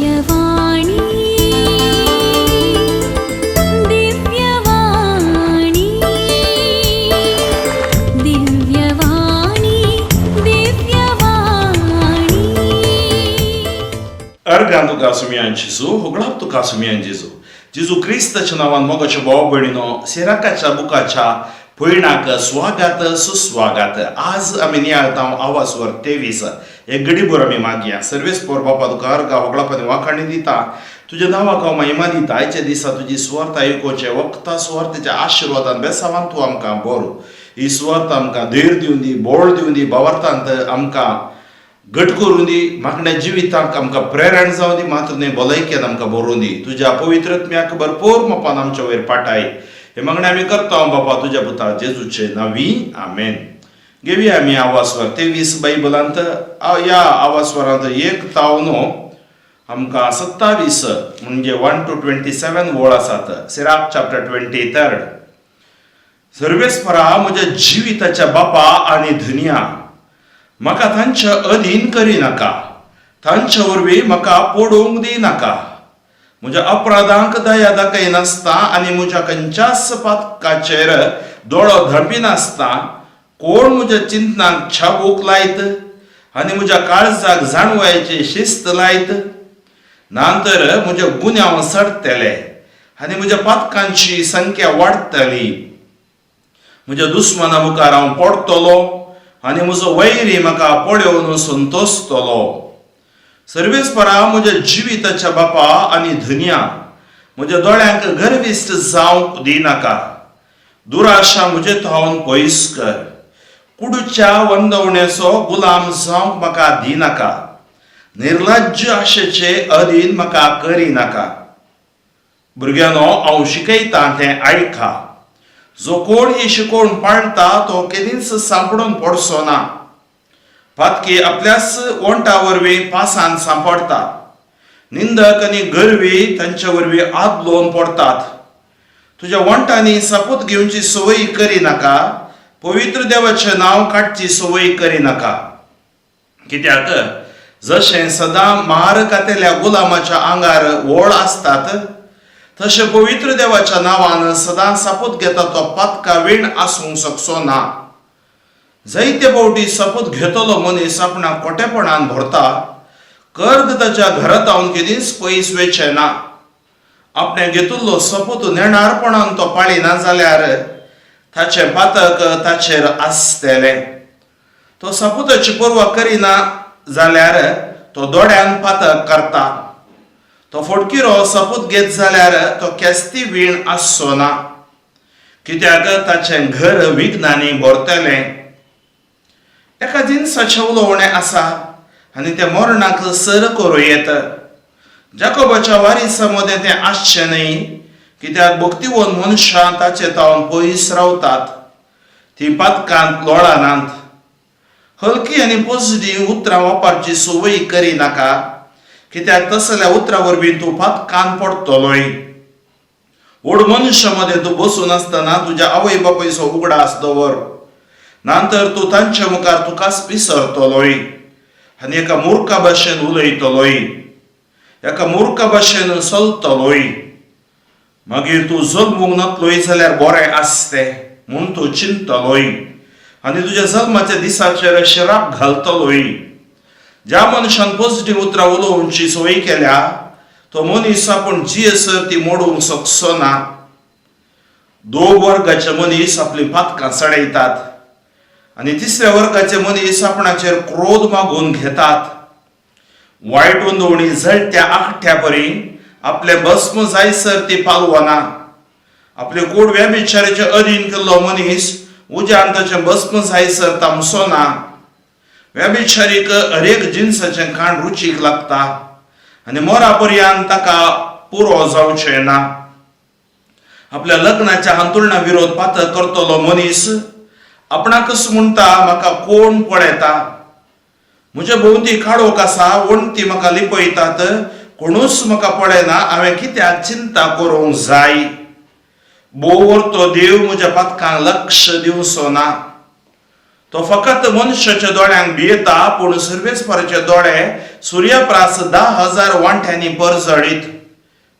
दिव्यवाणी, दिव्यवाणी, दिव्यवाणी, दिव्यवाणी. अर्गां तुका सुमयान जेजू, होगळाप तुका सुमयान जेजू. जेजू क्रिस्ताच्या नांवान मोगाच्या भाव भयणीनो, सिराकाच्या बुकाच्या पयणाक स्वागत सुस्वागत. आज आमी नियाळता आवाजवर 23. एक गडीभर आमी मागया. सर्वेस्पोर बापा, तुका अर्गां होगळाप आनी वाखाणी दिता. तुज्या नांवाक हांव महिमा दिता. आयच्या दिसा तुजी सुवार्थ आयकुचे वखता सुवार्थेच्या आशिर्वादान बेसावान तूं आमकां बरो. ही सुवार्थ आमकां धैर्य दिवन दी, बोळ दिवन दी, भावार्थांत आमकां घट करून दी, मागण्या जिविताक आमकां प्रेरण जावं दी, मात्र न्हय भलायकेन आमकां भरून दी. तुज्या पवित्रत्म्याक भरपूर मोपान आमच्या वयर पाठाय. हे मागणें आमी करता बापा, तुज्या पुता जेजूचे नांवी, आमेन. घेवया आमी आवाजवर 23 बायबलांत. ह्या आवाजवरांत 1 तावन आमकां 27 म्हणजे 1 टू 27 वळ आसात. Sirach chapter 23. सर्वेस्परा, म्हज्या जिविताच्या बापा आनी धनया, म्हाका तांच्या अधीन करिनाका, तांच्या वरवीं म्हाका पडूंक दिनाका. म्हज्या अपराधांक दया दाखयनासता आनी म्हज्या खंयच्याच पातकाचेर दोळो धांपिनासता, कोण म्हज्या चिंतनाक छाबूक लायत आनी म्हज्या काळजाक जाणवायची शिस्त लायत? नातर म्हजे गुन्यांव चडटले आनी म्हज्या पातकांची संख्या वाडटली. म्हज्या दुस्माना मुखार हांव पडटलो आनी म्हजो वैरी म्हाका पळोवन संतोसतलो. सर्वेस्परा, म्हज्या जिविताच्या बापा आनी धनया, म्हज्या दोळ्यांक गर्विश्ट जावंक दिनाका. दुराशा म्हजे थावन पयस कर. कुडूच्या वंदवण्याचो गुलाम जावंक म्हाका दिनाका. निर्लज्ज आशेचे अधीन म्हाका करिनाका. भुरग्यांनो, हांव शिकयतां तें आयका. जो कोण ही शिकवण पाळटा तो केदींच सांपडून पडचो ना. पातकी आपल्याच ओंठा वरवीं पासान सांपडटा. निंदक आनी गर्वी तांच्या वरवीं आदलोवन पडटात. तुज्या वंठांनी सपूत घेवची संवय करिनाका. पवित्र देवाचें नांव काडची संवय करिनाका. कित्याक जशें सदां मार खातेल्या गुलामाच्या आंगार वळ आसतात, तशें पवित्र देवाच्या नांवान सदां सपूत घेता तो पातका वीण आसूंक शकचो ना. जायते फावटी सपूत घेतलो मनीस आपणाक खोटेपणान भरता. कर्ग ताच्या घरांत हांव केदींच पयस वेचें ना. आपणें घेतिल्लो सपूत नेणारपणान तो पाळिना जाल्यार ताचें पातक ताचेर आसतलें. तो सपुताची पर्वा करिना जाल्यार तो दोड्यान पातक करता. तो फटकिरो सपूत घेत जाल्यार तो केस्ती वीण आसचो ना, कित्याक ताचें घर विघ्नांनी भरतलें. एका जिनसाचें उलोवणें आसा आनी तें मरणाक सर करूं येत. जाकोबाच्या वारिसा मदें तें आसचें न्हय, कित्याक भक्तिवंत मनशां ताचे तावन पयस रावतात. ती पातकांत लोळनात. हलकी आनी पोजडी उतरां वापरची संवय करिनाका, कित्याक तसल्या उतरां वरवीं तूं पातकान पडटलोय. व्हड मनशां मदें तूं बसून आसतना तुज्या आवय बापायचो उगडास दवर, नातर तूं तांच्या मुखार तुकाच विसरतलोय आनी एका मुर्खा भाशेन उलयतलोय, एका मुर्खा भाशेन चलतलोय. मागीर तूं जल्मूंक नातलोय जाल्यार बरें आसतें म्हूण तूं चिंततलोय आनी तुज्या जल्माच्या दिसाचेर शिराप घालतलोय. ज्या मनशान पॉझिटीव उतरां उलोवची संवय केल्या तो मनीस आपूण जियेसर ती मोडूंक शकचो ना. दोग वर्गाचे मनीस आपली पातकां चडयतात आनी तिसऱ्या वर्गाचे मनीस आपणाचेर क्रोध मागून घेतात. वायट उंदवणी जळट्या आखट्या परी आपले भस्म जायसर ती पालवना. आपले कूड व्यभिचाराचे अधीन केल्लो मनीस उज्यान ताचें भस्म जायसर तामसो ना. व्यभिचारीक हरेक जिनसाचें खाण रुचीक लागता आनी मोरा पर्यंत ताका पुरो जावचें ना. आपल्या लग्नाच्या हांतुळणा विरोध पातक करतलो मनीस आपणाकच म्हणटा, म्हाका कोण पळयता? म्हज्या भोंवती काळोख आसा, वणटी म्हाका लिपयतात, कोणूच म्हाका पळयना. हांवें कित्याक चिंता करूंक जाय? भोव तो देव म्हज्या पातकांक लक्ष दिवचो ना. तो फकत मनशाच्या दोळ्यांक भियेता, पूण सर्वेस्पराचे दोळे सुर्याप्रास 10,000 वांट्यांनी परजळीत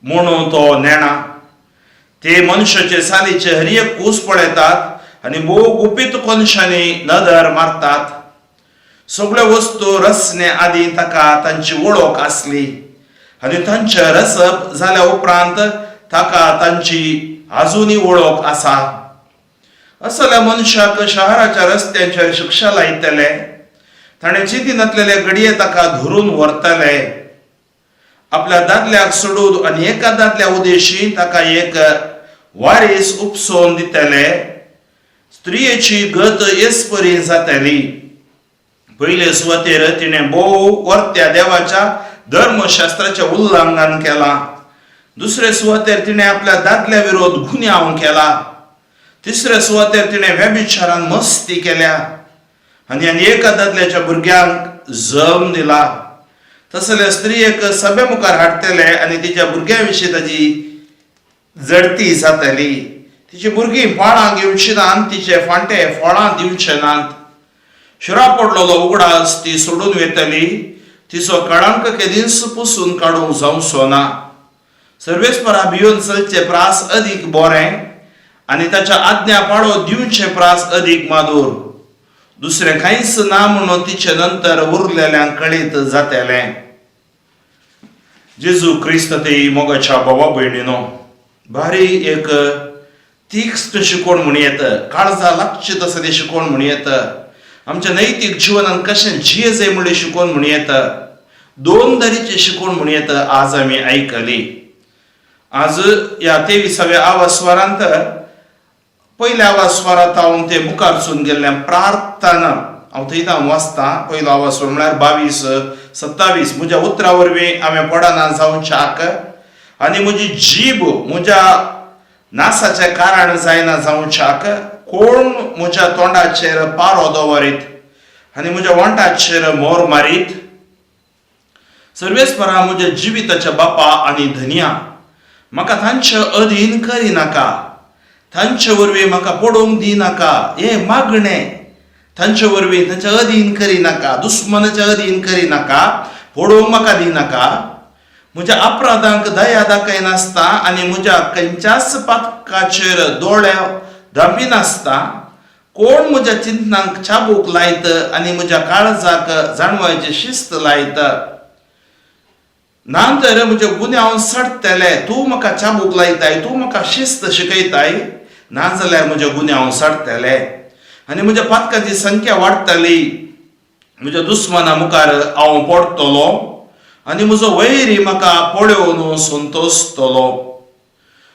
म्हणून तो नेणा. ते मनशाचे सालीचे हर एक कूस पळयतात आनी भोव गुपीत कोनशांनी नदर मारतात. सगळ्यो वस्तू रचणे आदी ताका तांची वळख आसली आनी तांचें रसप जाल्या उपरांत ताका तांची आजुनूय वळख आसा. असल्या मनशाक शहराच्या रस्त्यांचेर शिक्षा लायतले, ताणें चिंतिनातलेले घडये ताका धरून व्हरतले. आपल्या दादल्याक सोडून आनी एका दादल्या उदेशी ताका एक वारीस उपसोवन दितले. स्त्रियेची गत येस परी जातली. पयले सुवातेर तिणें भोव वर्त्या देवाच्या धर्मशास्त्राचें उल्लंघन केलां. दुसरे सुवातेर तिणें आपल्या दादल्या विरोध गुन्यांव केला. तिसरे सुवातेर तिणें व्यभिचारान मस्ती केल्या आनी आनी एका दादल्याच्या भुरग्यांक जल्म दिला. तसले स्त्रियेक सभे मुखार हाडटले आनी तिच्या भुरग्यां विशीं ताजी जडती जातली. तिची भुरगीं पाळां घेवची नात, तिचे फांटे फळां दिवचे नात. शिरा पडलेलो उगडास ती सोडून वेतली, तिचो कळंक केदींच पुसून काडूंक जावचो ना. सर्वेस्परा भियोन चलचे प्रास अदीक बरें आनी ताच्या आज्ञा पाळो दिवचे प्रास अदीक मादूर. दुसरें कांयच ना म्हणून तिचे नंतर उरलेल्यांक कळीत जातलें. जेजू क्रिस्त ते मोगाच्या बाबा भयणीनो, भारी एक तीक्ष्ण शिकवण म्हणू येता, काळजा लागचे तसं ते शिकवण म्हणू येता. आमच्या नैतीक जिवनान कशें जिये जाय म्हणलें शिकवण म्हणू येता. दोन तरेची शिकवण म्हणू येता आज आमी आयकली. आज ह्या 23व्या आवास्वरांत पयल्या आवास्वरांत हांव ते मुखारसून गेल्ल्या प्रार्थना हांव थंय हांव वाचतां. पयलो आवास्वर म्हळ्यार 22 27. म्हज्या उतरा वरवीं हांवें पडना जावच्याक आनी म्हजी जीब म्हज्या नासाचें कारण जायना जावच्याक, कोण म्हज्या तोंडाचेर पारो दवरीत आनी म्हज्या वोंटाचेर मोर मारीत? सर्वेस्परा म्हज्या जिविताच्या बापा आनी धनया, म्हाका तांचे अधीन करिनाका, तांचे वरवीं म्हाका पडोवंक दिनाका. हें मागणें, तांचे वरवीं तांचे अधीन करिनाका, दुस्मनाच्या अधीन करिनाका, पडोवंक म्हाका दिनाका. म्हज्या अपराधांक दया दाखयनासता आनी म्हज्या खंयच्याच पातकाचेर दोळे धांपिनासता, कोण म्हज्या चिंतनांक चाबूक लायत आनी म्हज्या काळजाक जाणवायची शिस्त लायत? ना तर म्हजे गुन्यांव सडटले. तूं म्हाका चाबूक लायताय, तूं म्हाका शिस्त शिकयताय, नाजाल्यार म्हजे गुन्यांव सडटले आनी म्हज्या पातकांची संख्या वाडटली. म्हज्या दुस्माना मुखार हांव पडटलो आनी म्हजो वैरी म्हाका पळोवन संतोशतलो.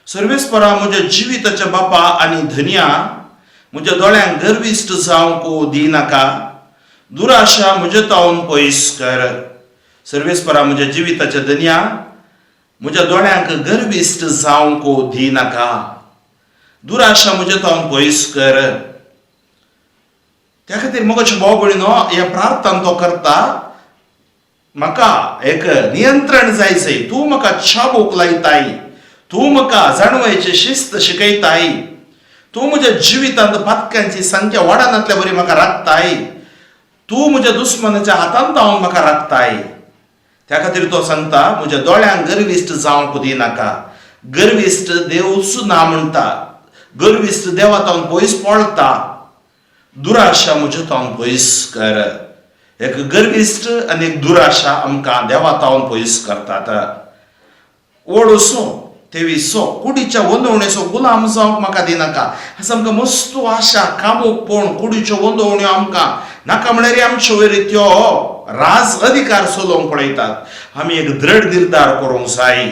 सर्वेस्परा म्हज्या जिविताच्या बापा आनी धनया, म्हज्या दोळ्यांक गर्विश्ट जावंक दिनाका, दुराशा म्हज्या तावन पयस कर. सर्वेस्परा म्हज्या जिविताच्या धनया, म्हज्या दोळ्यांक गर्विश्ट जावंक दिनाका, दुराशा म्हज्या तावन पयस कर. त्या खातीर मोगाचे भाव भयणीनो, ह्या प्रार्थना तो करता, म्हाका एक नियंत्रण जाय जाय. तूं म्हाका चाबूक लायताय, तूं म्हाका जाणवायची शिस्त शिकयताय, तूं म्हज्या जिवितांत पातक्यांची संख्या वाडनातल्या बरी म्हाका राखताय, तूं म्हज्या दुस्मनाच्या हातांत धांवन म्हाका राखताय. त्या खातीर तो सांगता, म्हज्या दोळ्यांक गर्विश्ट जावंक दिनाका. गर्विश्ट देवूच ना म्हणटा, गर्विश्ट देवा तावन पयस पळटा. दुराशा म्हज्या तावन पयस कर. एक गर्विश्ट आनी एक दुराशा आमकां देवा तावन पयस करतात. ओडसो 23 कुडीच्या वंदवणेचो गुलाम जावंक म्हाका दिनाका. असो आमकां मस्त आशा कामूकपण, कुडीच्यो वंदवण्यो आमकां नाका म्हळ्यार आमचे वयर त्यो राज अधिकार चलोवंक पळयतात. आमी एक दृढ निर्धार करूंक जाय.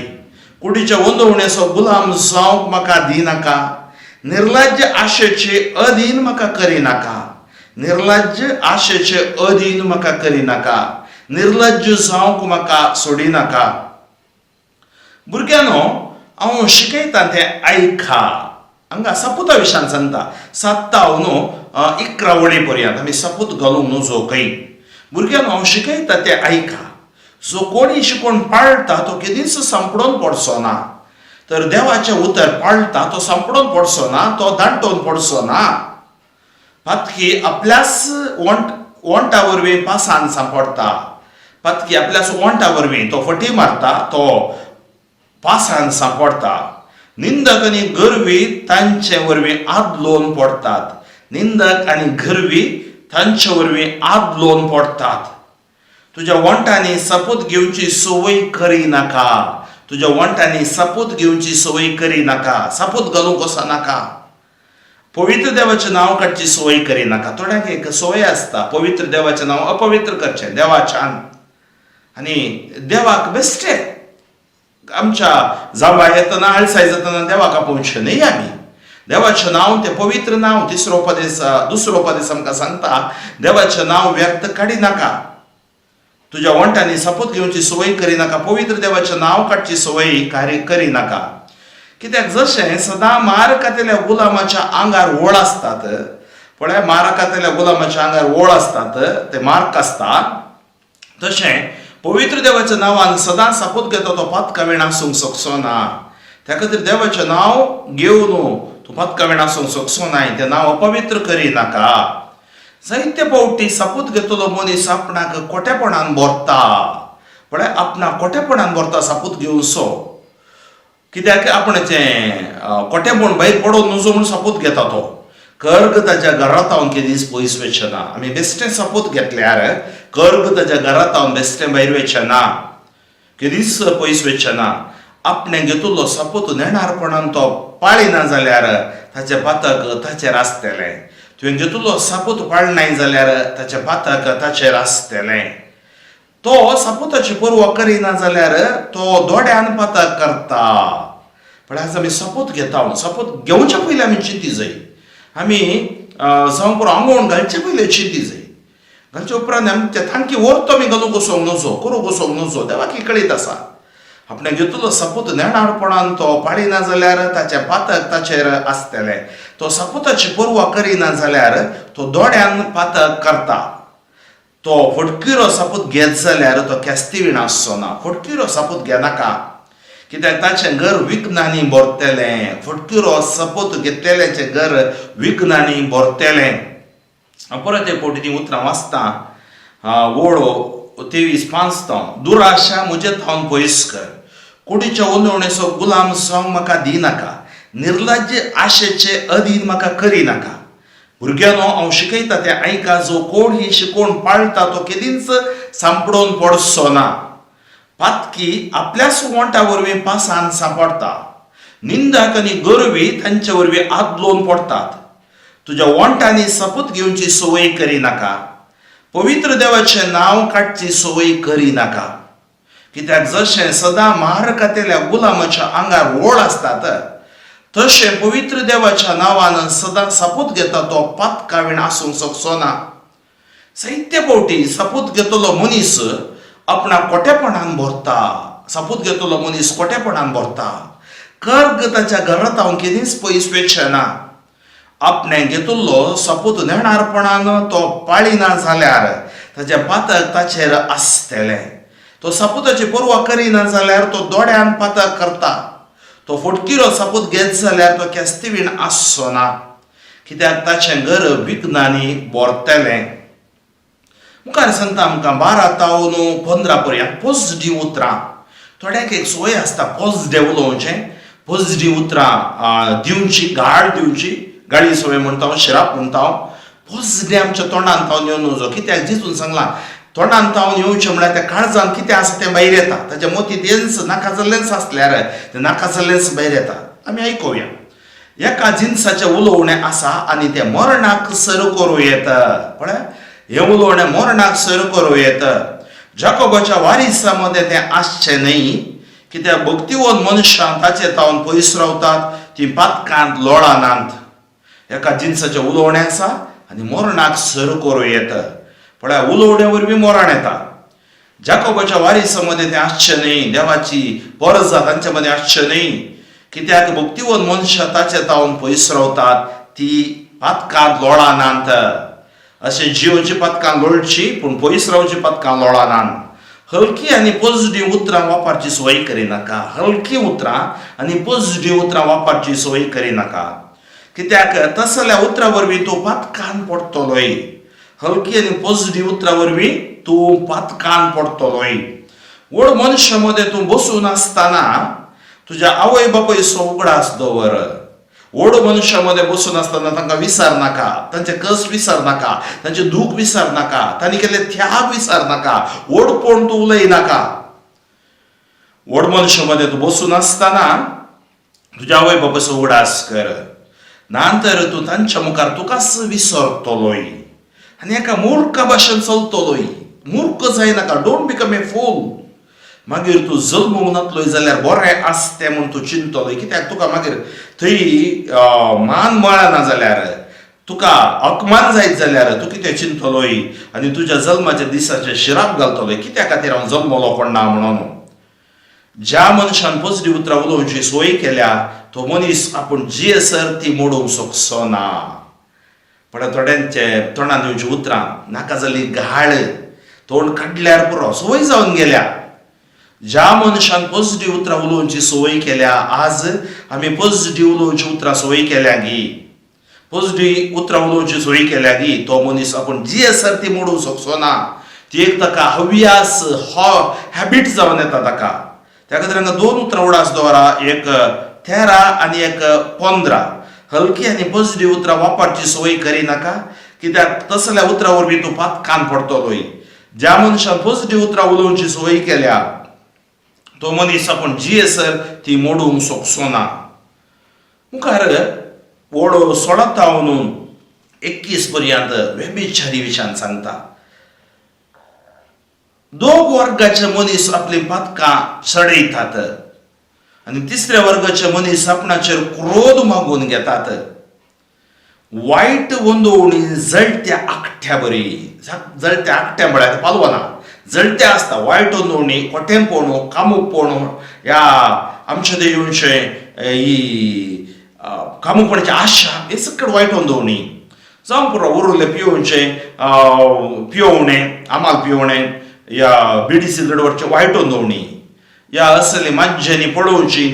कुडीच्या वंदवणेचो गुलाम जावंक म्हाका दिनाका. निर्लज्ज आशेचे अधीन म्हाका करिनाका. निर्लज्ज आशेचे अधीन म्हाका करिनाका. निर्लज्ज जावंक म्हाका सोडिनाका. भुरग्यांनो, हांव शिकयता तें आयका. हांगा सपुता विशयान सांगता, 7 न्हू 11 वळी पर्यंत आमी सपूत घालूंक न्हू खंय. भुरग्यांनो, हांव शिकयता तें आयका. जो कोणी शिकोवन पाळटा तो केदींच सांपडोन पडचो ना. तर देवाचें उतर पाळटा तो सांपडोन पडचो ना, तो दांटोवन पडचो ना. पातकी आपल्याच वंट वंटा वरवीं पासान सांपडटा. पातकी आपल्याच वंटा वरवीं तो फटी मारता, तो पासान सांपडटा. निंदक आनी गर्वी तांचे वरवीं आदलोवन पडटात. निंदक आनी गर्वी तांचे वरवीं आदलोवन पडटात. तुज्या वंटांनी सपूत घेवची संवय करी नाका. तुज्या वंटांनी सपूत घेवची संवय करी नाका. सपूत घालूंक वचो नाका. पवित्र देवाचें नांव काडची संवय करी नाका. थोड्यांक एक संवय आसता पवित्र देवाचें नांव अपवित्र करचें देवाच्यान आनी देवाक बेश्टें आमच्या जांबाय येतना आळसाय जातना देवाक आपोवचें न्हय आमी. देवाचें नांव तें पवित्र नांव. तिसरो उपदेस, दुसरो उपदेस आमकां सांगता देवाचें नांव व्यर्थ काडी नाका. तुज्या वंटांनी सपूत घेवची संवय करी नाका. पवित्र देवाचें नांव काडची संवय कार्य करी नाका. कित्याक जशें सदां मार खातेल्या गुलामाच्या आंगार ओळ आसतात, पळय मार खातेल्या गुलामाच्या आंगार ओळ आसतात, ते मार्क आसता, तशें पवित्र देवाच्या नांवान सदां सपूत घेता तो पातकावीण आसूंक शकचो ना. त्या खातीर देवाचें नांव घेवन तूं पातकावीण आसूंक शकचो ना, तें नांव अपवित्र करी नाका. जायते फावटी सपूत घेतलो मनीस आपणाक खोटेपणान भरता. पळय आपणाक खोटेपणान भरता सपूत घेवन सो. कित्याक आपणाचें खोटेपण भायर पडोवन नजो म्हूण सपूत घेता तो. कर्ग ताच्या घरा तावन केदीच पयस वचना. आमी बेश्टें सपूत घेतल्यार कर्ग ताच्या घरा तावन बेश्टें भायर वचना, केदीच पयस वचना. आपणें घेतिल्लो सपूत नेणारपणान तो पाळिना जाल्यार ताचें पातक ताचेर आसतलें. तुवें घेतिल्लो सपूत पाळनाय जाल्यार ताचें पातक ताचेर आसतलें. तो सपुताची पर्वा करिना जाल्यार तो दोड्यान पातक करता. पण आज आमी सपूत घेता, सपूत घेवच्या पयलीं आमी चिंती जाय. आमी जावं पुरो आंगवण घालचे पयलीं चिंती जाय. घालचे उपरांत आमच्या तांकी व्हरतो आमी घालूंक वचोंक नजो, करूंक वचोंक नजो. देवाक कळीत आसा. आपणें घेतलो सपूत नेणारपणान तो पाळिना जाल्यार ताचें पातक ताचेर आसतलें. तो सपुताची पर्वा करिना जाल्यार तो दोड्यान पातक करता. तो फटकिरो सपूत घेत जाल्यार तो केस्तिवीण आसचो ना. फटकिरो सपूत घेनाका, कित्याक ताचें घर विघ्नांनी भरतलें. फटकिरो सपूत घेतलेल्याचें घर विघ्नांनी भरतलें. परत एक फावटी तीं उतरां वाचता, ओळो 23:5. दुराशा म्हजे थावन पयस कर, कुडीच्या उलोवणेचो गुलाम जावंक म्हाका दिनाका, निर्लज्ज आशेचे अधीन म्हाका करिनाका. भुरग्यांनो, हांव शिकयता तें आयका. जो कोण ही शिकवण पाळटा तो केदींच सांपडोवन पडचो ना. पातकी आपल्याच वंटा वरवीं पासान सांपडटा. निंदक आनी गर्वी तांचे वरवीं आदलोवन पडटात. तुज्या वंटांनी सपूत घेवची संवय करिनाका. पवित्र देवाचें नांव काडची संवय करिनाका. कित्याक जशें सदां मार खातेल्या गुलामाच्या आंगार ओळ आसतात, तशें पवित्र देवाच्या नांवान सदां सपूत घेता तो पातकावीण आसूंक शकचो ना. जायते फावटी सपूत घेतलो मनीस आपणाक खोटेपणान भरता. सपूत घेतलो मनीस खोटेपणान भरता. कर्ग ताच्या घरांत हांव केदींच पयस वचना. ना. आपणें घेतिल्लो सपूत नेणारपणान तो पाळिना जाल्यार ताचें पातक ताचेर आसतलें. तो सपुताची पर्वा करिना जाल्यार तो दोड्यान पातक करता. तो फटकिरो सपूत घेत जाल्यार तो केस्तिवीण आसचो ना, कित्याक ताचें घर विघ्नांनी भरतलें. मुखार सांगता आमकां 12 तावन 15 पर्यंत पॉझिटीव उतरां. थोड्यांक एक संवय आसता पॉझिटीव उलोवचें, पॉझिटीव उतरां दिवची, गाळ दिवची. गाळी संवय म्हणटा हांव, शिराप म्हणटा हांव. पॉझिटीव आमच्या तोंडान तावन येवन नजो, कित्याक जिजून सांगलां तोंडान तावन येवचें म्हळ्यार त्या काळजान कितें आसा तें भायर येता. ताच्या मोतींत तेंच नाका जाल्लेंच आसल्यार तें नाका जाल्लेंच भायर येता. आमी आयकुया. एका जिनसाचें उलोवणें आसा आनी तें मरणाक सर करूं येता. पळय, हें उलोवणें मरणाक सर करूं येता. जाकोबाच्या वारिसा मदें तें आसचें न्हय, कित्याक भक्तिवन मनशां ताचे तावन पयस रावतात, तीं पातकांत लोळनात. एका जिनसाचें उलोवणें आसा आनी मरणाक सर करूं येता. पळय, उलोवणे वरवीं मरण येता. जाकोबाच्या वारिसा मदें तें आसचें न्हय, देवाची परजा तांचे मदें आसचें न्हय, कित्याक भक्तिवन मनशां ताचे तावन पयस रावतात, ती पातकांत लोळनात. अशें जियोची पातकां लोळची पूण पयस रावची पातकां लोळनात. हलकी आनी पॉझिटीव उतरां वापरची संवय करिनाका. हलकी उतरां आनी पॉझिटीव उतरां वापरची संवय करिनाका. कित्याक तसल्या उतरां वरवीं तूं पातकान पडटलोय. हलकी आनी पॉझिटीव उतरां वरवीं तूं पातकान पडटलोय. व्हड मनशां मदें तूं बसून आसतना तुज्या आवय बापायचो उगडास दवर. व्हड मनशां मदें बसून आसतना तांकां विसर नाका, तांचे कश्ट विसर नाका, तांचे दूख विसर नाका, तांणी केल्ले त्याग विसर नाका. व्हडपण तूं उलय नाका. व्हड मनशां मदें तूं बसून आसतना तुज्या आवय बापायचो उगडास कर, नातर तूं तांच्या मुखार तुकाच विसरतलोय आनी एका मूर्खा भाशेन चलतलोय. मूर्ख जायनाका, don't become A fool. मागीर तूं जल्मूंक नातलोय जाल्यार बरें आसतें म्हूण तूं चिंततलोय, कित्याक तुका मागीर थंय मान मेळना जाल्यार, तुका अपमान जायत जाल्यार तूं कितें चिंततलोय आनी तुज्या जल्माच्या दिसाचें शिराप घालतलोय, कित्या खातीर हांव जल्मलो कोण ना म्हणून. ज्या मनशान पॉझिटीव उतरां उलोवची सोय केल्या तो मनीस आपूण जियेसर ती मोडूंक शकचो ना. पण थोड्यांचे तोंडान येवची उतरां नाका जाल्ली गाळ तोंड काडल्यार पुरो संवय जावन गेल्या. ज्या मनशान पॉझिटीव उतरां उलोवची संवय केल्या, आज आमी पॉझिटीव उलोवची उतरां संवय केल्या गी, पॉझिटीव उतरां उलोवची संवय केल्या गी, तो मनीस आपूण जियेसर ती मोडूंक शकचो ना. ती एक ताका हव्यास, हो हॅबीट जावन येता ताका. त्या खातीर हांगा दोन उतरां उडास दवरा, एक 13 आनी एक 15. हलकी आनी पॉझिटीव उतरां वापरची संवय करिनाका, कित्याक तसल्या उतरां वरवीं तूं पातकान पडटलोय. ज्या मनशान पॉझिटीव उतरां उलोवची संवय केल्या तो मनीस आपूण जियेसर ती मोडूंक शकचो ना. मुखार ओडो 16 तावन 21 पर्यंत व्यभिचारी विशयान सांगता. दोग वर्गाचे मनीस आपली पातकां चडयतात आनी तिसऱ्या वर्गाचे मनीस आपणाचेर क्रोध मागून घेतात. वायट वंदोवणी जळत्या आकट्या बरी, जळत्या आकट्या म्हळ्यार पालवना, जळत्या आसता. वायट वंदोवणी, खोटेंपण, कामूकपण, ह्या आमच्या ते येवचे ही कामूकपणाची आशा, हे सगळें वायट वंदोवणी. जावं पुरो उरलें पियोवचें, पियोवणें, आमाल पियोवणें या बिडी सिगरेट वरचें वायट वंदोवणी, या असली माज्यांनी पळोवची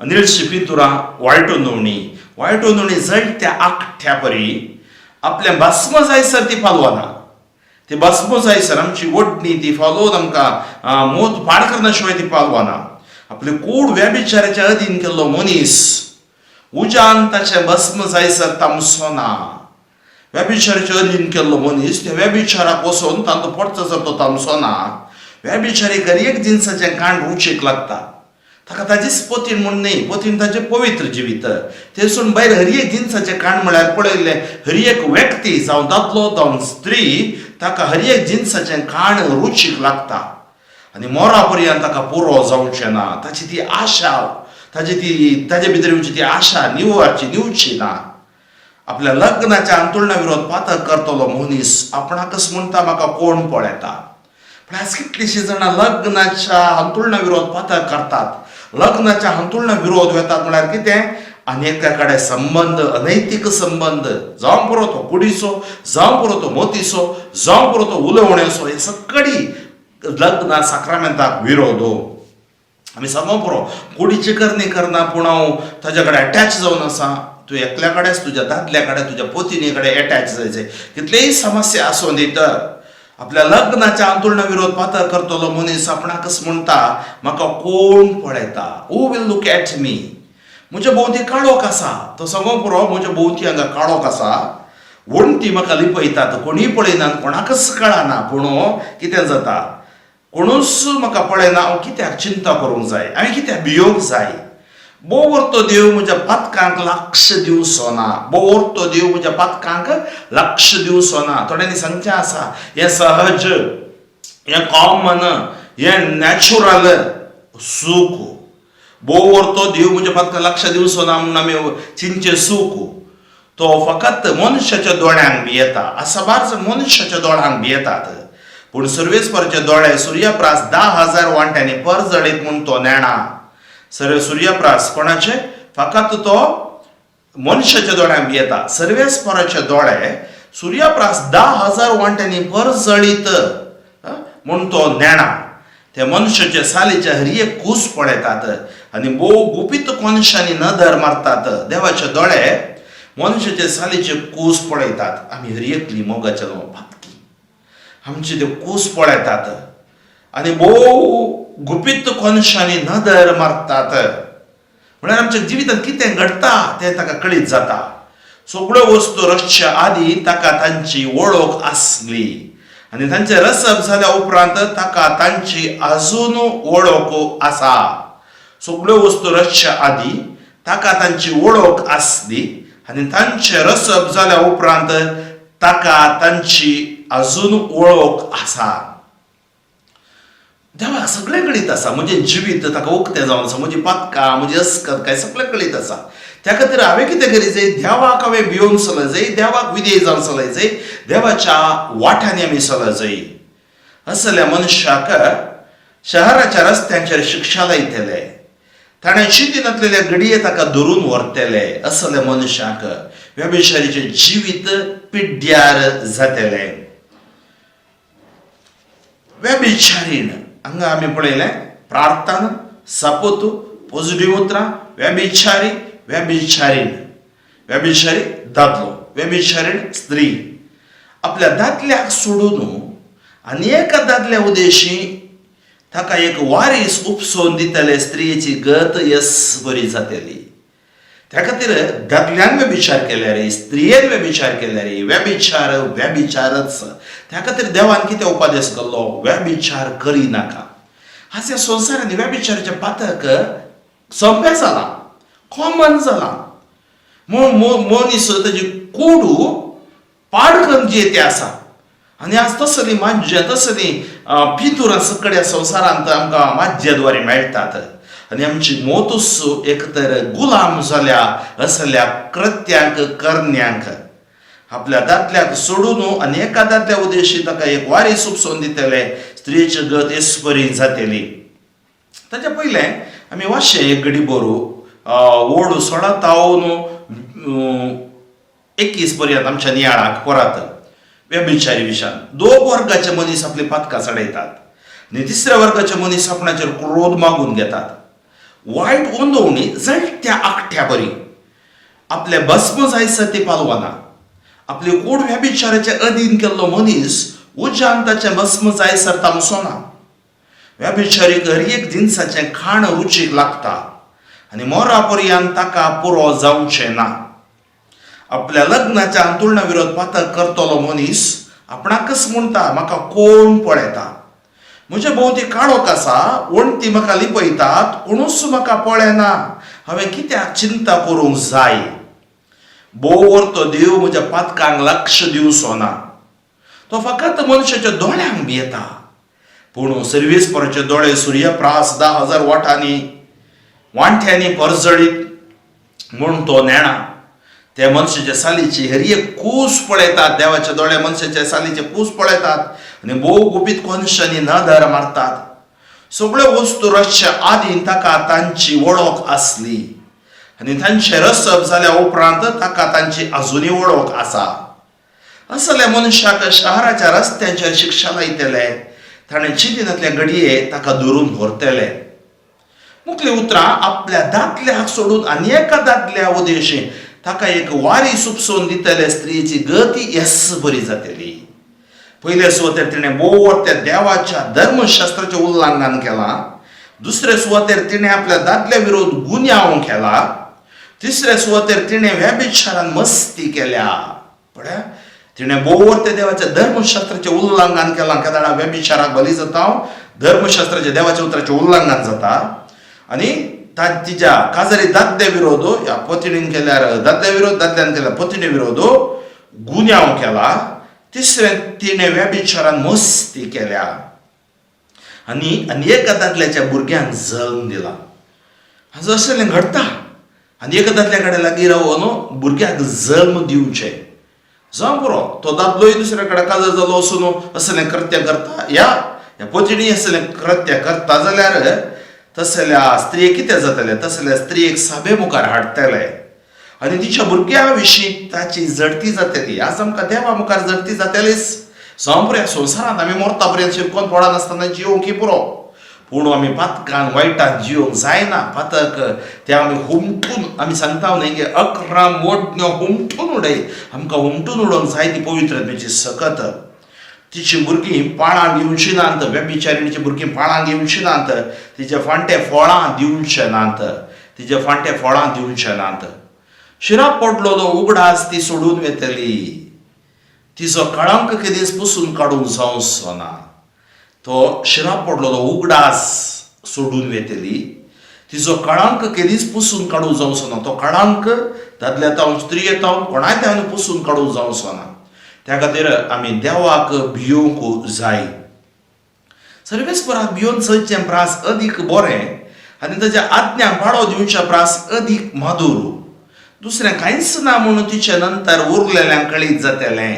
निळशी पिंतुरां वायट वंदोवणी. वायट वंदोवणी जळत्या आकट्या परी आपल्या भस्म जायसर ती पालवना. ती भस्म जायसर आमची ओडणी ती फालोवन आमकां मोत पाड करना शिवाय ती पालवना. आपली कूड व्यभिचाराच्या अधीन केल्लो मनीस उज्यान ताचें भस्म जायसर तामसो ना. व्यभिचाराच्या अधीन केल्लो मनीस त्या व्यभिचाराक वचून तांचो पडचो जर तो तामसो ना. व्यभिचारीक एक जिनसाचें कांड रुचीक लागता, ताका ताजीच पतीण म्हूण न्हय, पतीण ताचें पवित्र जिवीत. थंयसून भायर हर एक जिनसाचें कांड म्हळ्यार पळयल्लें हर एक व्यक्ती, जावं दादलो जावं स्त्री, ताका हर एक जिनसाचें कांड रुचीक लागता आनी मोरा पर्यंत ताका पुरो जावचें ना. ताची ती आशा, ताची ती ताजे भितर येवची ती आशा निवची निवची ना. आपल्या लग्नाच्या अंतुळणा विरोध पातक करतलो मनीस आपणाकच म्हणटा म्हाका कोण पळयता. पण आज कितलींशीं जाणां लग्नाच्या अंतुळणा विरोध पातक करतात. लग्नाच्या अंतुळणा विरोध वेतात म्हळ्यार कितें, आनी एका कडेन संबंद, अनैतीक संबंद, जावं पुरो तो कुडीचो, जावं पुरो तो मोतीचो, जावं पुरो तो उलोवण्याचो, हे सगळी लग्ना साक्रामेंताक विरोध. आमी सांगो पुरो कुडीची करणी करना, पूण हांव ताज्या कडेन अटॅच जावन आसा. तूं एकल्या कडेच, तुज्या दादल्या कडेन, तुज्या पतिनी कडेन एटॅच जायचें, कितलेय समस्या आसूं दी. तर आपल्या लग्नाच्या अंतुळणा विरोध पातक करतलो मनीस आपणाकच म्हणटा म्हाका कोण पळयता, who will look at me, म्हज्या भोंवती काळोख आसा. तो सांगो पुरो म्हज्या भोंवती हांगा काळोख आसा, वणटी म्हाका लिपयतात, कोणूय पळयना, कोणाकच कळना. पूण कितें जाता, कोणूच म्हाका पळयना, हांव कित्याक चिंता करूंक जाय, हांवें कित्याक भियोंक जाय. बोवर्तो देव म्हज्या पातकांक लक्ष दिवचो ना, बोवर्तो देव म्हज्या पातकांक लक्ष दिवचो ना. थोड्यांनी सांगचें आसा हें सहज, हें कॉमन, हें नॅचरल सूख. बोवर्तो देव म्हज्या पातकांक लक्ष दिवचो ना म्हणून आमी चिंतचें सूख. तो फकत मनशाच्या दोळ्यांक भियेता, साबार जाण मनशाच्या दोळ्यांक भियेतात, पूण सर्वेस्पराचे दोळे सुर्याप्रास 10,000 वांट्यांनी परजळीत म्हूण तो नेणा. सर्व सुर्याप्रास कोणाचे, फकत तो मनशाच्या दोळ्यांक भियेता. सर्वेस्पराचे दोळे सुर्याप्रास 10,000 वांट्यांनी परजळीत म्हूण तो नेणा. ते मनशाचे सालीच्या हर एक कूस पळयतात आनी भोव गुपीत कोनशांनी नदर मारतात. देवाचे दोळे मनशाचे सालीचे कूस पळयतात. आमी हर एकली मोगाच्या पातकी आमचे ते कूस पळयतात आनी भोव गुपीत कोनशांनी नदर मारतात. म्हळ्यार आमच्या जिवितांत कितें घडटा तें ताका कळीत जाता. सगळ्यो वस्तू रचच्या आदीं ताका तांची वळख आसली आनी तांचें रसप जाल्या उपरांत ताका तांची अजून वळख आसा. सगळ्यो वस्तू रचच्या आदीं ताका तांची वळख आसली आनी तांचें रसप जाल्या उपरांत ताका तांची अजून वळख आसा. देवाक सगळें कळीत आसा. म्हजें जिवीत ताका उक्तें जावन आसा. म्हजी पातकां, म्हजी अस्कत काय सगळें कळीत आसा. त्या खातीर हांवें कितें करी जाय? देवाक हांवें भियोवन चलय जाय, देवाक विधेय जावन चलय जाय, देवाच्या वाट्यांनी आमी चलय जाय. असल्या मनशाक शहराच्या रस्त्यांचेर शिक्षा लायतले, ताणें चिंतिनातलेल्या घडये ताका धरून व्हरतले. असल्या मनशाक व्यभिचारीचें जिवीत पिड्ड्यार जातलें. व्यभिचारीण हांगा आमी पळयलें प्रार्थना, सपूत, पोजिटीव उतरां, व्यभिचारी, व्यभिचारीण, व्यभिचारी दादलो, व्यभिचारीण स्त्री आपल्या दादल्याक सोडून आनी एका दादल्या उदेशी ताका एक वारीस उपसोवन दितले स्त्रियेची गत यस बरी जातली. त्या खातीर दादल्यान व्यभिचार केल्यार, स्त्रियेन व्यभिचार केल्यार, व्यभिचार व्यभिचारच. त्या खातीर देवान कितें उपदेश केल्लो? व्यभिचार करिनाका. आज ह्या संवसारांत व्यभिचाराचें पातक सोंपें जालां, कॉमन जालां. मनीस ताजी कोडू पाड करून जी ते आसा आनी आज तसली माज्य, तसली पिंतुरां सगळ्या संवसारांत आमकां माज्याद्वारे मेळटात आनी आमची मोतूस एक तर गुलाम जाल्या असल्या कृत्यांक करण्यांक. आपल्या दादल्याक सोडून आनी एका दादल्या उदेशी ताका एक वारी सुपसोवन दितले स्त्रियेची गत येसपरी जातली. ताच्या पयलें आमी वाशें एक घडी बरू ओड 16 तावन 21 पर्यंत आमच्या नियाळाक परत व्यभिचारी विशान. दोन वर्गाचे मनीस आपली पातकां चडयतात आनी तिसऱ्या वर्गाचे मनीस आपणाचेर क्रोध मागून घेतात. वायट ओंदोवणी जळट्या आकट्या बरी आपले भस्म जायसर ती पालवना. आपली कोड व्यभिचाराचे अधीन केल्लो मनीस उज्यान ताचें भस्म जायसर तामसोना. व्यभिचारीक हर एक जिनसाचें खाण रुचीक लागता आनी मोरा पर्यंत ताका पुरो जावचें ना. आपल्या लग्नाच्या अंतुळणा विरोध पातक करतलो मनीस आपणाकच म्हणटा, म्हाका कोण पळयता? म्हजे भोंवती काळोख आसा, वणटी म्हाका लिपयतात, कोणूच म्हाका पळयना, हांवें कित्याक चिंता करूंक जाय? भोव वर्तो देव म्हज्या पातकांक लक्ष दिवचो ना, तो फकत मनशाच्या दोळ्यांक भियेता. पूण सर्वेस्पराचे दोळे सुर्यप्रास 10,000 वाटांनी वांठ्यांनी परजळीत म्हूण तो नेणा. ते मनशाच्या सालीची हर एक कूस पळयतात. देवाचे दोळे मनशाच्या सालीचे कूस पळयतात आनी भोव गुपीत कोनशांनी नदर मारतात. सगळ्यो वस्तू रचच्या आदीं ताका तांची वळख आसली आनी तांचें रसप जाल्या उपरांत ताका तांची अजुनूय वळख आसा. असल्या मनशाक शहराच्या रस्त्यांचेर शिक्षा लायतले, ताणें चिंतिनातल्या घडये ताका धरून व्हरतले. मुखली उतरां आपल्या दादल्याक सोडून आनी एका दादल्या उदेशी ताका एक वारी सुपसोवन दितले स्त्रियेची गती येस बरी जातली. पयले सुवातेर तिणें भोव त्या देवाच्या धर्मशास्त्राचें उल्लंघन केलां. दुसरे सुवातेर तिणें आपल्या दादल्या विरोध गुन्यांव केला. तिसऱ्या सुवातेर तिणें व्यभिचारान मस्ती केल्या. पळया, तिणें भोव त्या देवाच्या धर्मशास्त्राचें उल्लंघन केलां. केदाळा व्यभिचाराक बली जाता, धर्मशास्त्राच्या देवाच्या उतराचें उल्लंघन जाता. आनी तिच्या काजारी दादल्या विरोध ह्या पतिणीन केल्यार दादल्या विरोध, दादल्यान केल्यार पतिणे विरोध गुन्यांव केला. तिसरें तिणें व्यभिचारान मस्ती केल्या आनी आनी एका दादल्याच्या भुरग्यांक जल्म दिला. हाजो असलें घडटा आनी एका दादल्या कडेन लागीं रावन भुरग्याक जल्म दिवचें जावं पुरो. तो दादलोय दुसऱ्या कडेन काजार जालो वचून असलें कृत्य करता ह्या ह्या पतिणी असलें कृत्य करता जाल्यार तसल्या स्त्रियेक कितें जातलें? तसल्या स्त्रियेक साबे मुखार हाडटले आनी तिच्या भुरग्या विशीं ताची जडती जातली. आज आमकां देवा मुखार जडती जातलीच. जावं पुरो, ह्या संवसारांत आमी मरता पर्यंत शिरकोन पडनासतना जियोंक की पुरो. पूण आमी पातकान वायटान जियोंक जायना. पातक तें आमी हुमटून, आमी सांगता न्ही की अकरा मोडण्यो हुमटून उडय. आमकां हुमटून उडोवंक जाय ती पवित्र आत्म्याची सकत. तिचीं भुरगीं पाळां घेवची नात, व्यभिचारिणीचीं भुरगीं पाळां घेवची नात, तिचे फांटे फळां दिवचे नात, तिचे फांटे फळां दिवचे नात. शिराप पडलेलो उगडास ती सोडून वेतली, तिचो कळंक केदीच पुसून काडूंक जावचो ना. तो शिराप पडलेलो उगडास सोडून वेतली, तिचो कळंक केदीच पुसून काडूंक जावचो ना. तो कळंक दादल्या तावन स्त्रिये तावन कोणाय तावन पुसून काडूंक जावचो ना. त्या खातीर आमी देवाक भियोवंक जाय. सर्वेस्पराक भियोवन चलचें प्रास अदीक बरें आनी ताच्या आज्ञांक पाळो दिवच्या प्रास अदीक माधूर. दुसरें कांयच ना म्हणून तिचे नंतर उरलेल्यांक कळीत जातलें.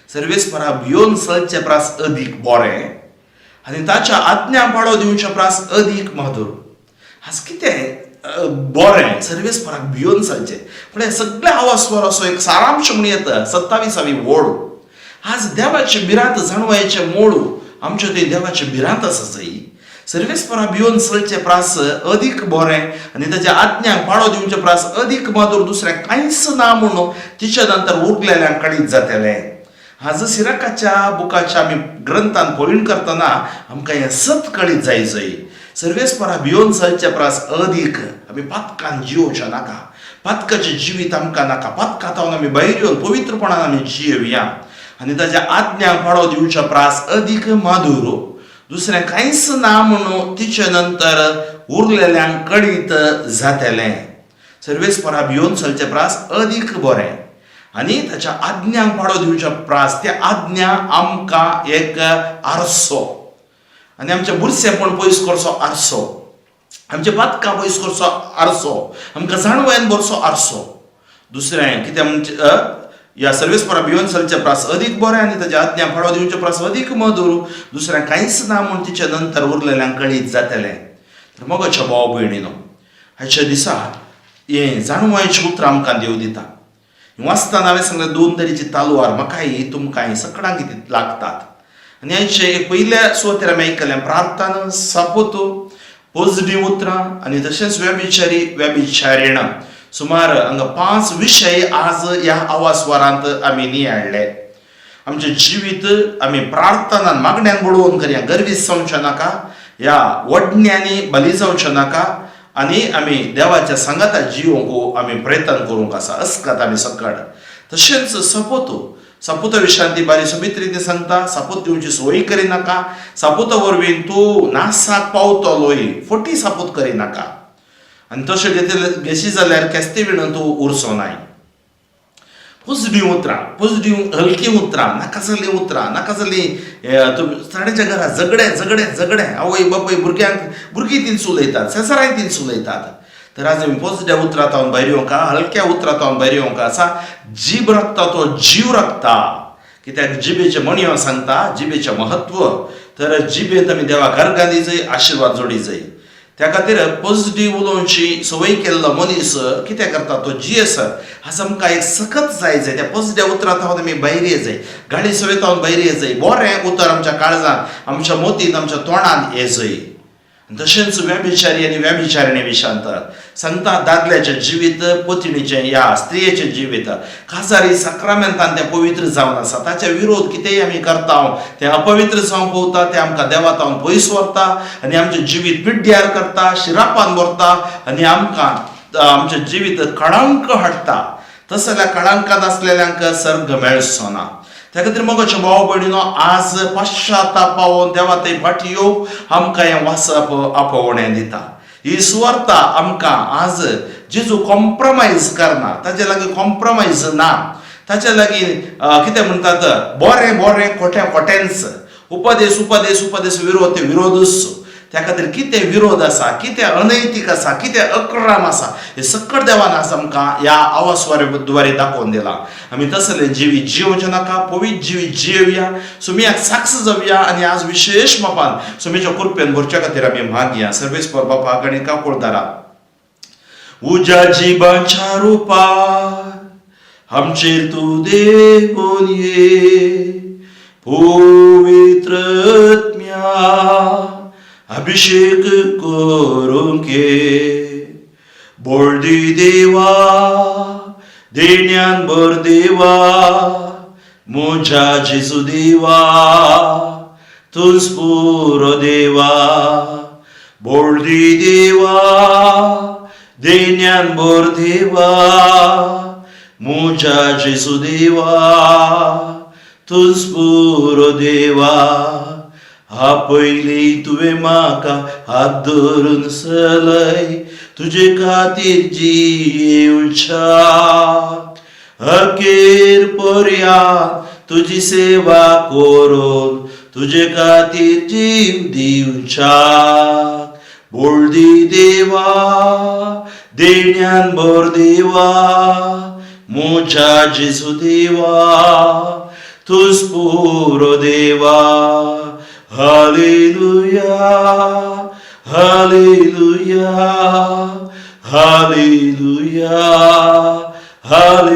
सर्वेस्पराक भियोवन चलचें प्रास अदीक बरें आनी ताच्या आज्ञांक पाळो दिवच्या प्रास अदीक माधूर. आज कितें बरें सर्वेस्पराक भियोवन चलचें म्हळ्यार सगळ्या आवाजवर असो एक सारांश म्हण येता 27वी ओळ. आज देवाची भिरांत जाणवायचें मोळ आमच्या थंय देवाची भिरांत आसा जाय. सर्वेस्पराक भियोवन चलचें प्रास अदीक बरें आनी ताच्या आज्ञांक पाळो दिवचें प्रास अदीक माधूर. दुसरें कांयच ना म्हणून तिच्या नंतर उरलेल्यांक कळीत जातलें. आज सिराकाच्या बुकाच्या आमी ग्रंथान पळीण करतना आमकां हें सत कळीत जाय जाय. सर्वेस्परा भियोवन चलचे प्रास अदीक आमी पातकान जियोवचें नाका, पातकाचें जिवीत आमकां नाका. पातका तावन आमी भायर येवन पवित्रपणान आमी जियेवया आनी ताच्या आज्ञांक पाळो दिवच्या प्रास अदीक माधूर. दुसरें कांयच ना म्हणून तिचे नंतर उरलेल्यांक कळीत जातलें. सर्वेस्परा भियोवन चलचे प्रास अदीक बरें आनी ताच्या आज्ञांक पाळो दिवच्या प्रास त्या आज्ञा आमकां एक आरसो आनी आमचें बुरशेंपण पयस करचो आरसो, आमचें पातकां पयस करचो आरसो, आमकां जाणवयान भरचो आरसो. दुसरें कितें म्हणचे ह्या सर्वेस्परा भियोवन चलचे प्रास अदीक बरें आनी ताच्या आज्ञा पाळो दिवचे प्रास अदीक मधूर. दुसरें कांयच ना म्हूण तिचे नंतर उरलेल्यांक कळीत जातलें. तर मोगाच्या भाव भयणीनो, हाच्या दिसा हें जाणवायचें उतरां आमकां देव दिता. वाचतना हांवें सांगलें दोन तरेची तालवार म्हाकाय तुमकांय सगळ्यांक ती लागतात. आनी आयचे एक पयल्या सुवातेर आमी आयकलें प्रार्थना, सापोतो, पॉझिटीव उतरां आनी तशेंच व्यभिचारी व्यभिचारिण. सुमार हांगा 5 विशय आज ह्या आवाजवारांत आमी नियाळ्ळे. आमचें जिवीत आमी प्रार्थनान मागण्यान बडोवन करया, गर्वीत जावचें नाका, ह्या वडण्यांनी बली जावचें नाका आनी आमी देवाच्या सांगाता जियोवंक आमी प्रयत्न करूंक आसा अस्कत आमी सकड. तशेंच सपोतो, सापुता विशांती बारी सोबीत रितीन सांगता, सापूत दिवची सोय करिनाका, सापुता वरवीं तूं नासाक पावतलोय, फटी सापूत करिनाका आनी तशें घेतले घेशी जाल्यार केस्ती विणून तूं उरचो नाय. पॉझिटीव उतरां, पॉझिटीव हलकी उतरां, नाका जाल्लीं उतरां, नाका जाल्लीं थोड्यांच्या घरा झगडें झगडें झगडें, आवय बापूय भुरग्यांक भुरगीं तींच उलयतात, शेजाराय तींच उलयतात. तर आज आमी पॉझिटीव उतरां तावन भायर येवंक, हलक्या उतरां तावन भायर येवंक आसा. जीब राखता तो जीव राखता, कित्याक जिबेचें म्हणयो सांगता जिबेचें म्हत्व. तर जिबेंत आमी देवाक अर्गां दिजय, आशिर्वाद जोडी जाय. त्या खातीर पॉझिटीव उलोवची संवय केल्लो मनीस कितें करता तो जियेस. आज आमकां एक सकत जाय जाय, त्या पॉझिटीव उतरां तावन आमी भायर ये जाय, गाडी संवय तावन भायर ये जाय, बरें उतर आमच्या काळजान, आमच्या मोतीन, आमच्या तोंडान ये जाय. तशेंच व्यभिचारी आनी व्यभिचारिणी विशांत सांगता दादल्याचें जिवीत, पतिणीचें ह्या स्त्रियेचें जिवीत काजारी साक्रामेंतान तें पवित्र जावन आसा. ताचे विरोध कितेंय आमी करता तें अपवित्र जावंक पळोवता, तें आमकां देवा तावन पयस व्हरता आनी आमचें जिवीत पिड्ड्यार करता, शिरापान व्हरता आनी आमकां आमचें जिवीत कळंक हाडटा. तसल्या कळंकांत आसलेल्यांक सर्ग मेळचो ना. त्या खातीर मोगाच्या भाव भयणीनो, आज पश्चाताप पावोवन देवा थंय फाटी येवंक आमकां हें वाचप आपोवणें दिता. ही सुवार्ता आमकां आज जेजू कॉम्प्रमायज करना, ताजे लागीं कॉम्प्रमायज ना, ताचे लागीं कितें म्हणटात बरें बरें खोटें खोटेंच, उपदेश उपदेश उपदेश, विरोध ते विरोधूच. त्या खातीर कितें विरोध आसा, कितें अनैतीक आसा, कितें अक्रम आसा, हें सकट देवान आज आमकां ह्या आवाजवारे द्वारे दाखोवन दिलां. आमी तसलें जिवीत जियोवचें नाका, पवित्र जिवीत जियोवया, सुमयाक साक्ष जावया आनी आज विशेश मापान सुमेच्या कृपेन भरच्या खातीर आमी मागया. सर्वेस्पर बापाक आनी काकुळदारा उज्या जिबाच्या रुपार आमचेर तूं देवून ये, पवित्र आत्म्या. अभिशेक करूंक ये. बोळदी देवा, देण्यान भर देवा, म्हज्या जेजू देवा, तूंच पुरो देवा. बोळदी देवा, देण्यान भर देवा, म्हज्या जेजू देवा, तूंच पुरो देवा. आपयली तुवें म्हाका हात धरून चलय, तुजे खातीर जियेवच्या अखेर पर्यांत तुजी सेवा करून तुजे खातीर जीव दिवच्याक. बोळदी देवा, देण्यान भर देवा, म्हज्या जेजू देवा, तूंच पुरो देवा. Hallelujah, hallelujah, hallelujah, hallelujah,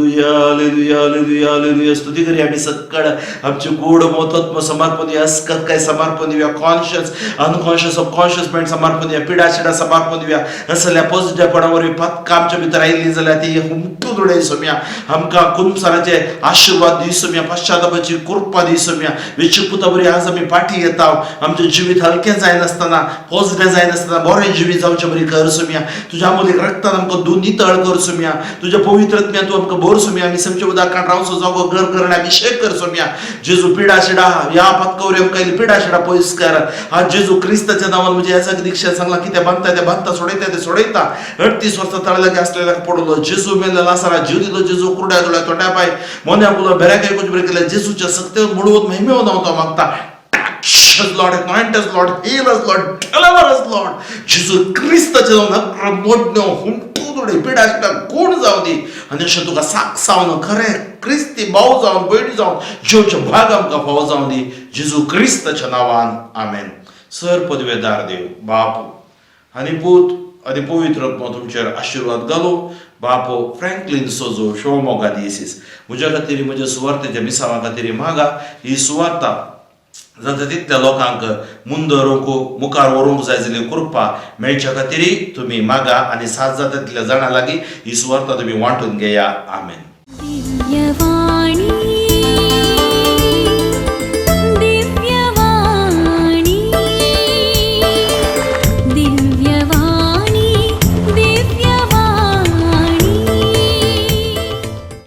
hallelujah, hallelujah, hallelujah. स्तुती करूया आम्ही सक्कड आमचे गोड मोतत्व समर्पण दिवया, अस्कत काय समर्पण दिवया, कॉन्शियस, अनकॉन्शियस, सबकॉन्शियस मायंड समर्पण दिवया, पिडा शिडा समर्पण दिवया. असल्या पॉझिटिव्हपणावर पातकां आमच्या भितर आयिल्ली जाल्यार ती हुमटून उडय सोम्या. आमकां कुमसाराचे आशिर्वाद दी सोम्या, पश्चातापाची कृपा दी सोम्या. विचुपुता बरी आज आमी पाठी येता, आमचें जिवीत हलकें जायनासतना, पॉझिटिव्ह जायनासतना बरें जिवीत जावचें बरी कर सोम्या. तुज्या मुलीक रक्तान आमकां धुवन नितळ कर सोम्या. तुज्या पवित्र आत्म्यान तूं आमकां भर सोम्या. आमी समचे उदकान रावचो जागो घर करण अभिषेक कर सोम्या. जेजू, पिडा शिडा ह्या पातकावर आमकां आयिल्ली पिडा शिडा पयस कर. आज जेजू क्रिस्ताच्या नांवान म्हणजे ह्या दीक्षा सांगला की ते बांदता ते बांदता, सोडयता ते सोडयता. 38 वर्सां तळालागी असलेल्या पडलो जेजू, मेल्ल्या लासारा जीव दिलो जेजू, कुरड्या दोळ्या तोंड्या पाय मोन्या कुलो बेऱ्या काय बरें केलें जेजूच्या सक्तेन मुळवत महिमेवन हांव तो मागता. Touch us, Lord, anoint us, Lord, heal us, Lord, deliver us, Lord. जेजू क्रिस्ताच्या नांवान मोडण्यो हुमटून उडय, पिडा शिडा कोण जावं दी आनी अशें तुका साक सावन खरें क्रिस्ती भाव जावन भयणी जावन जेवचे भाग आमकां फावो जावं दी जेजू क्रिस्ताच्या नांवान, आमेन. सर पदवेदार देव बाप आनी पूत आनी पवित्र आत्मो तुमचेर आशिर्वाद घालूं. बापो फ्रँकलीन सोजो, शिवमोगा दियसीस, म्हज्या खातीर, म्हज्या सुवार्तेच्या मिसांवा खातीर मागा. ही सुवार्ता जाता तितल्या लोकांक मुंद व्हरूंक, मुखार व्हरूंक जाय जाल्यार कृपा मेळच्या खातीर तुमी मागा आनी साथ जाता तितल्या जाणां लागीं ही सुवार्ता तुमी वांटून घेया. आमेन. दिव्यवाणी.